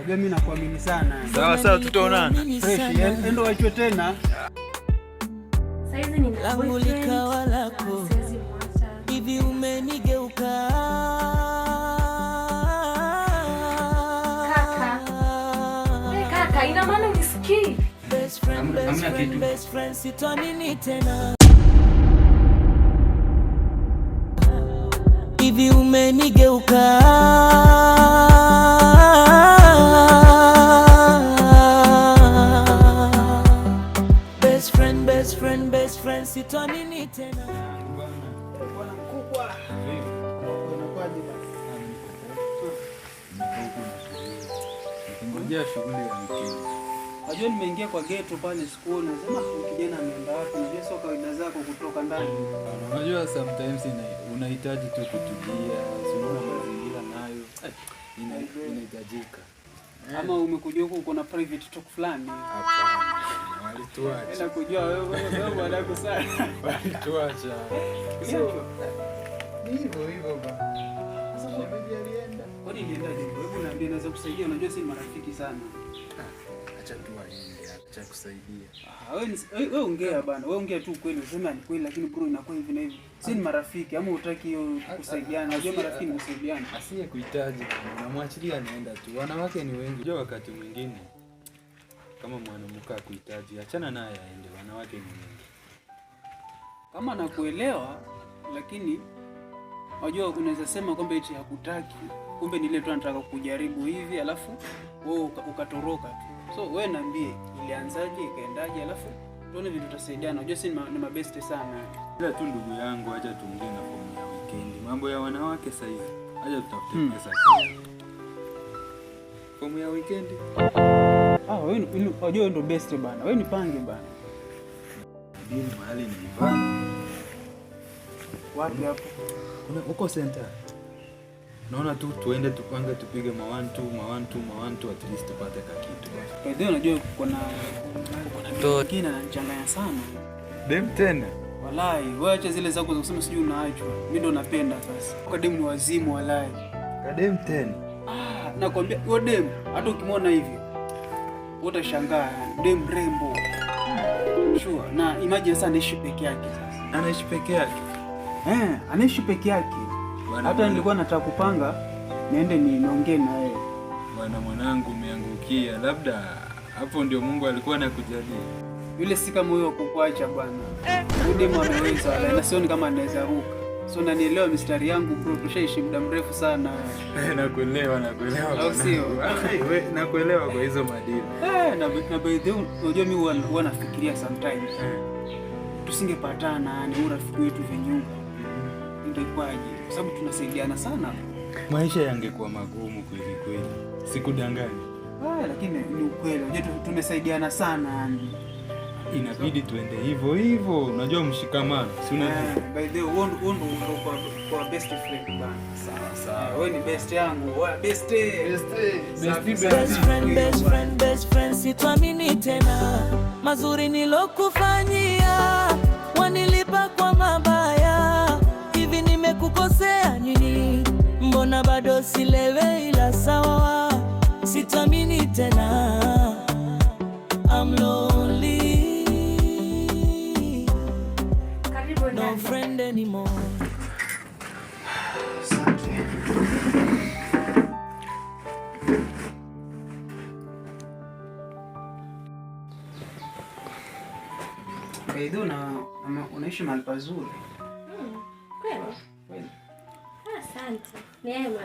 Unajua mimi nakuamini sana. Sawa sawa, tutaonana. Fresh, endo wachwe tena. Saizi nina Langu boyfriend, likawa lako. siwezi mwacha. Hivi umenigeuka. Kaka. Hey, kaka, ina maana unisikii? Best friend, best Hamna friend, kitu. Best friend, sitoamini tena. Hivi umenigeuka. Best friend, best friend, best friend, sitoamini tena. Bwana mkubwa. Unakuaje basi? Ngojea shughuli ya weekend. Unajua nimeingia kwa ghetto pale sikuoni, nasema huyu kijana ameenda wapi? Unajua sio kawaida zako kutoka ndani. Unajua sometimes unahitaji tu kutulia, si unaona mazingira nayo inahitajika. Ama umekuja huku uko na private talk fulani? Hapana, walituacha. Nakujua wewe, wewe mwanangu sana. Walituacha. So, Ni hivyo hivyo bana. Shemeji alienda. Kwani iliendaje? Hebu niambie, naweza kusaidia. Unajua si ni marafiki sana. Acha tu aende, acha kusaidia. Ah, wewe ongea bana. Wewe ongea tu ukweli, useme ni kweli lakini bro inakuwa hivi na hivi. Si ni marafiki ama hutaki hiyo kusaidiana? Unajua marafiki ni kusaidiana. Asiye kuhitaji unamwachilia anaenda tu. Wanawake ni wengi. Unajua wakati mwingine kama mwanamke akuhitaji, achana naye aende. Wanawake ni wengi. Kama nakuelewa, lakini unajua unaweza sema kwamba eti hakutaki, kumbe ni ile tu anataka kujaribu hivi alafu wewe ukatoroka tu. So wewe niambie ilianzaje, ikaendaje, alafu tuone vile tutasaidiana. Unajua si ni mabeste sana. Ila tu ndugu yangu, acha tuongee na fomu ya weekend. Mambo ya wanawake sasa hivi. Acha tutafute pesa. Fomu ya weekend. Ah, wewe unajua wewe ndo best bana. Wewe nipange bana. Dili mahali ni Wapi hapo? Kuna huko center. Naona tu tuende tupange tupige ma 1 2 ma 1 2 ma 1 2, at least tupate ka kitu. By the way, unajua kuna mwingine ananichanganya sana. Dem tena. Walai, wewe acha zile zako za kusema sijui unaachwa. Mimi ndo napenda sasa. Kwa demu ni wazimu walai. Kadem tena. Ah, nakwambia huyo demu hata ukimwona hivi utashangaa. Demu mrembo. Sure. Na imagine sasa anaishi peke yake sasa. Anaishi peke yake. Eh, anaishi peke yake. Bwana, Hata nilikuwa nataka kupanga niende ni niongee na yeye. Bwana mwanangu, umeangukia. Labda hapo ndio Mungu alikuwa anakujalia. Yule si kama huyo wa kukuacha bwana. Huyu demu ameweza wala na sioni kama anaweza ruka. So unanielewa mistari yangu bro, tushaishi muda mrefu sana. Nakuelewa, nakuelewa. Au sio? mwanangu. We, nakuelewa kwa hizo madili. Eh, na by the way, unajua mimi huwa nafikiria sometimes. Tusingepatana, ni urafiki wetu venye uko. Ingekuwaje? Kwa sababu tunasaidiana sana. Maisha yangekuwa magumu kweli kweli. Sikudanganyi. Ah, lakini ni ukweli. Unajua tumesaidiana sana yani. Inabidi tuende hivyo hivyo. Unajua mshikamano, si unajua? Eh, by the way, wewe ndo kwa best friend bana. Sawa sawa. Wewe ni best yangu. Wewe best. Best. Best friend, best friend, best friend, sitwamini tena. Mazuri nilokufanyia wanilipa kwa mabaya. Hivi nimekukosea nini? Mbona bado silewe? Ila sawa, sitwamini tena. I'm lonely, Karibu no ndani. Friend anymore. Asante. By the way, unaishi mahali pazuri. Kweli? Kweli. Asante. Neema.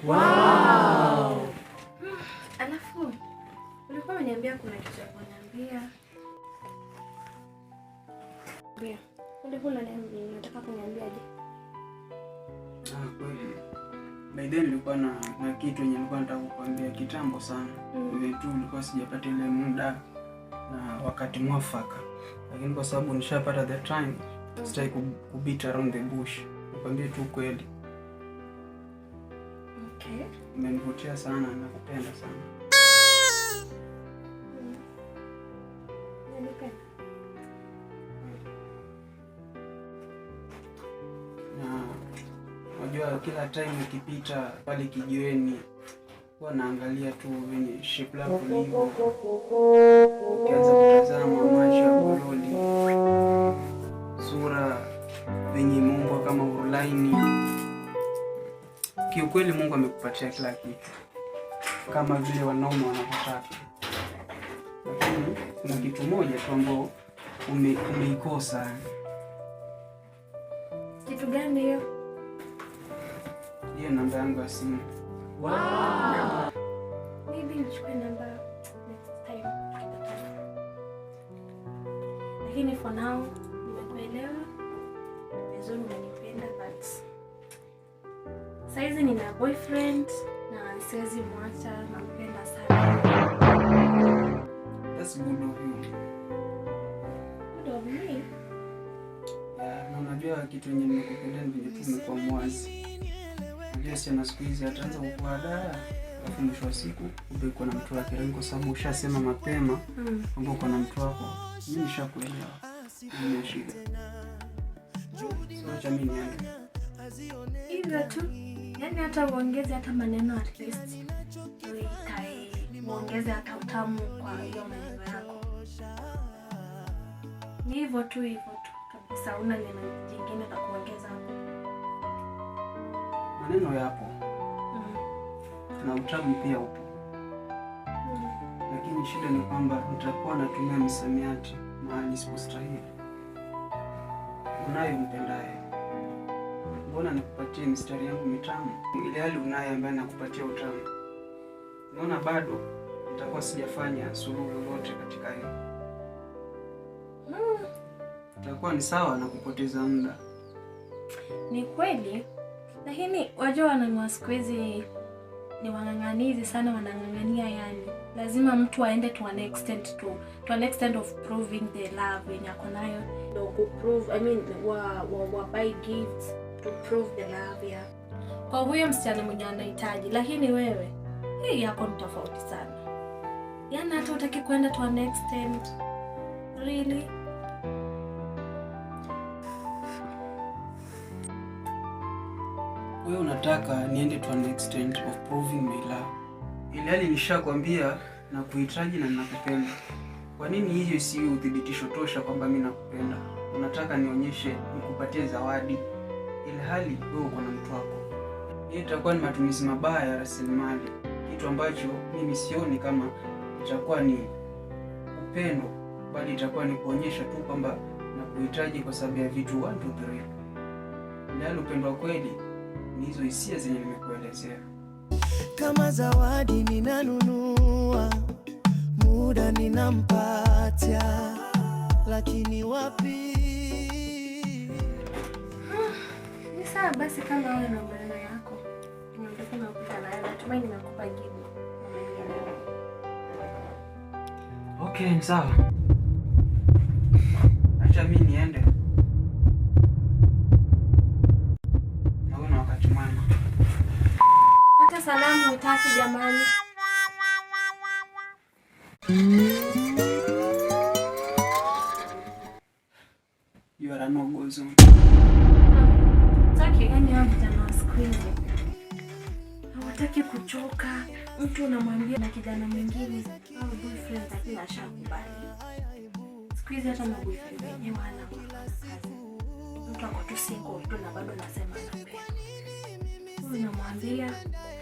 Wow. Alafu ulikuwa umeniambia kuna kitu ya kuniambia. Ambia. Ulikuwa unataka kuniambiaje? Ah, kweli. By then nilikuwa na kitu yenye nilikuwa nataka kukuambia kitambo sana. Vile tu nilikuwa sijapata ile muda na wakati mwafaka. Lakini kwa sababu nishapata the time, sitaki ku beat around the bush. Nikwambie tu kweli. Okay. Umenivutia sana na nakupenda sana. Unanipenda? Na unajua kila time ukipita pale kijiweni Huwa naangalia tu venye shape lako lilivyo. Ukianza kutazama macho ya gololi, sura venye imeumbwa kama urulaini. Kiukweli Mungu amekupatia kila kitu kama vile wanaume wanavyotaka, lakini kuna kitu moja tu ambao umeikosa. Kitu gani hiyo? Hiyo namba yangu ya simu. Wow. Maybe nichukue namba next time tukipatana. Lakini for now nimekuelewa. Vizuri, unanipenda, but saizi nina boyfriend na siwezi mwacha, nampenda sana. That's good of you. Good of me. Yeah, na unajua kitu yenye nimekupendea ni venye tu umekuwa mwazi. Unajua sichana siku hizi ataanza kukuhadaa, alafu mwisho wa siku ube uko na mtu wake, lakini kwa sababu ushasema mapema kwamba uko na mtu wako, mimi nishakuelewa. Mimi shida. So acha mimi niende. Hivyo tu. Yaani hata uongeze hata maneno, at least ikae, uongeze hata utamu kwa hiyo maneno yako. Ni hivyo tu kabisa, huna neno jingine la kuongeza hapo? Maneno yapo na utamu pia upo, lakini shida ni kwamba nitakuwa natumia misamiati mahali isipostahili. Unayo mpendaye, mbona nikupatie mistari yangu mitamu ili hali unaye ambaye nakupatia utamu? Naona bado nitakuwa sijafanya suluhu lolote katika hilo. Itakuwa ni sawa na kupoteza muda. Ni kweli, lakini wajua wanaume wa siku hizi ni wang'ang'anizi sana, wanang'ang'ania, yani lazima mtu aende to an extent of proving the love yenye ako nayo, ndio ku prove, I mean, wa buy gifts to prove the love, yeah, kwa huyo msichana mwenye anahitaji. Lakini wewe hii yako ni tofauti sana, yani hata utaki kwenda to an extent, really. Wewe unataka niende to an extent of proving my love, ili hali nishakwambia nakuhitaji na ninakupenda. Kwa nini hiyo si uthibitisho tosha kwamba mimi nakupenda? Unataka nionyeshe, nikupatie zawadi, ili hali wewe uko na mtu wako. Hiyo itakuwa ni matumizi mabaya ya rasilimali, kitu ambacho mimi sioni kama itakuwa ni upendo, bali itakuwa ni kuonyesha tu kwamba nakuhitaji kwa sababu ya vitu 1 2 3. Ili hali upendo wa kweli ni hizo hisia zenye nimekuelezea. Kama zawadi ninanunua, muda ninampatia, lakini wapi? Ni sawa basi, kama wewe na maneno yako unataka nakuta nayo, natumai nimekupa jibu. Umenielewa? Okay, ni sawa. Acha mimi niende. Na uwe na wakati mwema. Hata salamu hutaki jamani. You are a no-go zone. Taki, yani hao vijana wa siku hizi hawataki kuchoka. Mtu unamwambia na kijana mwingine au boyfriend, lakini ashakubali. Siku hizi hata maboyfriend wenyewe hawana kazi. Mtu ako tu single tu na bado anasema anapenda. Huyu unamwambia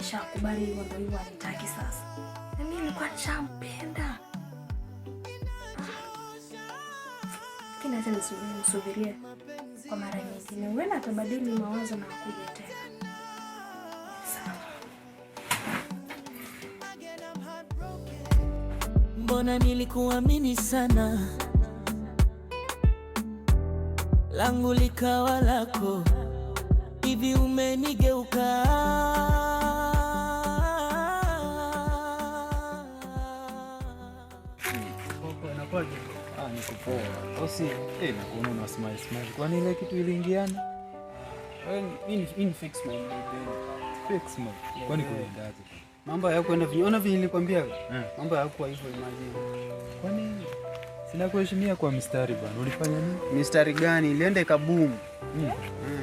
ashakubali, hivyo ndio hivyo, anitaki sasa. Na mimi nilikuwa nishampenda. Lakini acha nisubirie kwa mara nyingine, huenda atabadili mawazo na akuja tena. Sawa. Mbona nilikuamini sana, langu likawa lako, hivi umenigeuka. Inakuwaje? Ah, niko poa. Au si? Eh, nakuona una smile smile. Kwani ile kitu iliingiana? Wewe mimi ni fix my baby. Fix man. Kwani kuliendaje? Mambo hayakwenda vile. Ona vile nilikwambia. Eh. Mambo hayakuwa hivyo, imagine. Kwani sina kuheshimia kwa mstari bana. Ulifanya nini? Mistari gani? Ilienda ikaboom.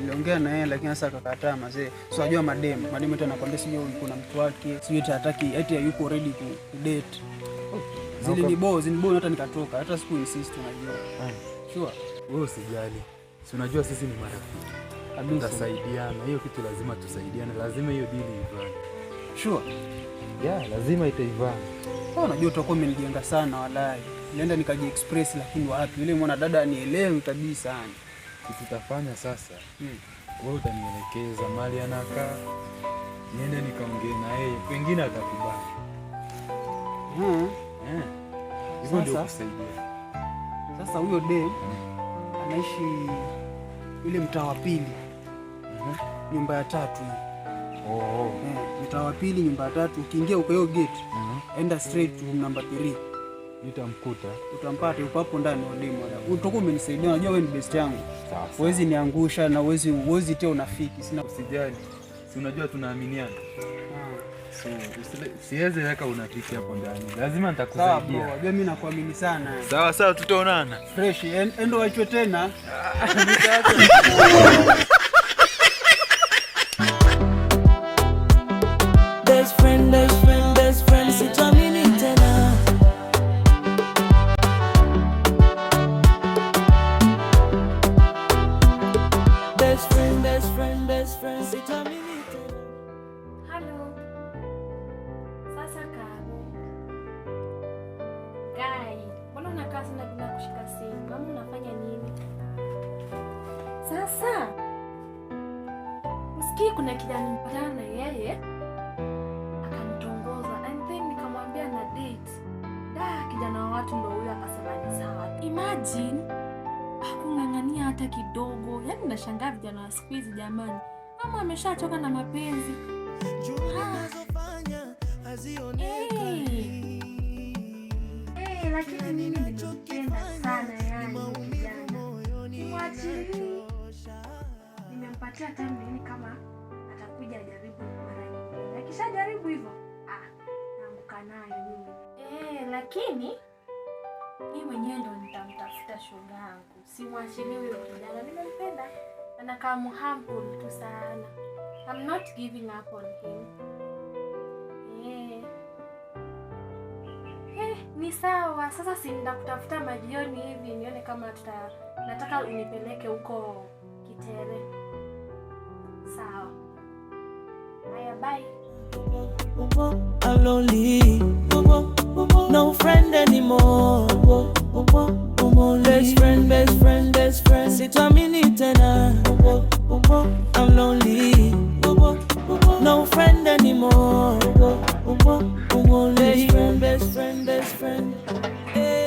Niliongea na yeye lakini sasa akakataa mazee. So unajua madem eti anakuambia sijui yuko na mtu wake, sijui eti hataki, eti hayuko ready ku date. Zilinibo hata nikatoka, hata siku insist unajua. Sure. Wewe usijali. Si unajua sisi ni marafiki. Kabisa. Tutasaidiana. Hiyo kitu lazima tusaidiane. Lazima hiyo dili ivane. Sure. Yeah, lazima itaivana. Oh, unajua utakuwa umenijenga sana walai. Nilienda nikaji express lakini wapi? Yule mwana dada anielewi kabisa yani. Kitu tutafanya sasa. Wewe utanielekeza mahali anakaa. Niende nikaongee na yeye. Pengine atakubali. Hivyo ndio kusaidia. Sasa huyo dem anaishi yule mtaa wa pili. Nyumba ya tatu. Mtaa wa pili nyumba ya tatu, ukiingia huko hiyo gate, enda straight to room number 3. Nitamkuta. Utampata, yuko hapo ndani wa demu. Utakuwa umenisaidia, unajua wewe ni best yangu. Sawa. Huwezi niangusha na huwezi tia unafiki. Sina. Usijali. Si unajua tunaaminiana. So siwezi weka unafiki hapo ndani. Lazima Sawa nitakusaidia. bro, unajua mimi nakuamini sana. Sawa sawa, tutaonana. Fresh, endo waachwe tena. Best friend, best friend, best friend, sitaamini tena. Best friend, best friend, best friend, sitaamini tena. Hello. Sasa Karo. Guy, mbona unakaa sana bila kushika simu? Mama unafanya nini? Sasa usikii kuna kijana nilipatana na yeye akanitongoza and then nikamwambia na date. Da, kijana wa watu ndo huyo akasema ni sawa. Imagine hakung'ang'ania hata kidogo. Yaani nashangaa vijana wa siku hizi jamani. Mama ameshachoka na mapenzi. Lakini mimi nimempenda sana yani kijana. Nimwachilii. Nimempatia time nione kama atakuja ajaribu mara nyingine. Akishajaribu hivyo, naanguka naye mimi. Lakini mimi mwenyewe ndo nitamtafuta shoga yangu. Simwachilii huyo kijana, nimempenda. Anakaa humble tu sana. I'm not giving up on him. Ni sawa. Sasa si nitakutafuta majioni hivi nione kama nataka unipeleke huko Kitere. Sawa. Haya, bye. I'm lonely, no friend anymore. Best friend, best friend, best friend, sitaamini tena. I'm lonely, no friend anymore. Best friend, best friend, best friend. Hey.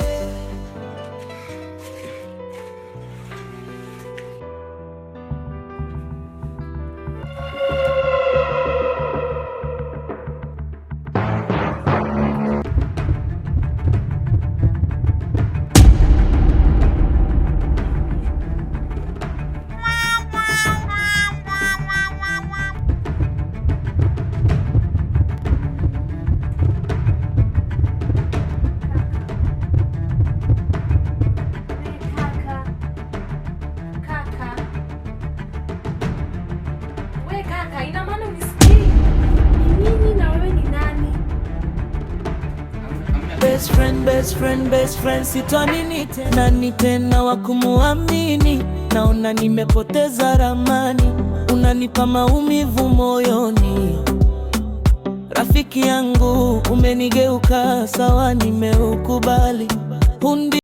Kaka. Kaka. We kaka, ina maana unisikii? Ni nini na wewe ni nani? Best friend, best friend, best friend, sitaamini tena. Nani tena wa kumuamini? Naona nimepoteza ramani, unanipa maumivu moyoni. Rafiki yangu umenigeuka, sawa nimeukubali. Hundi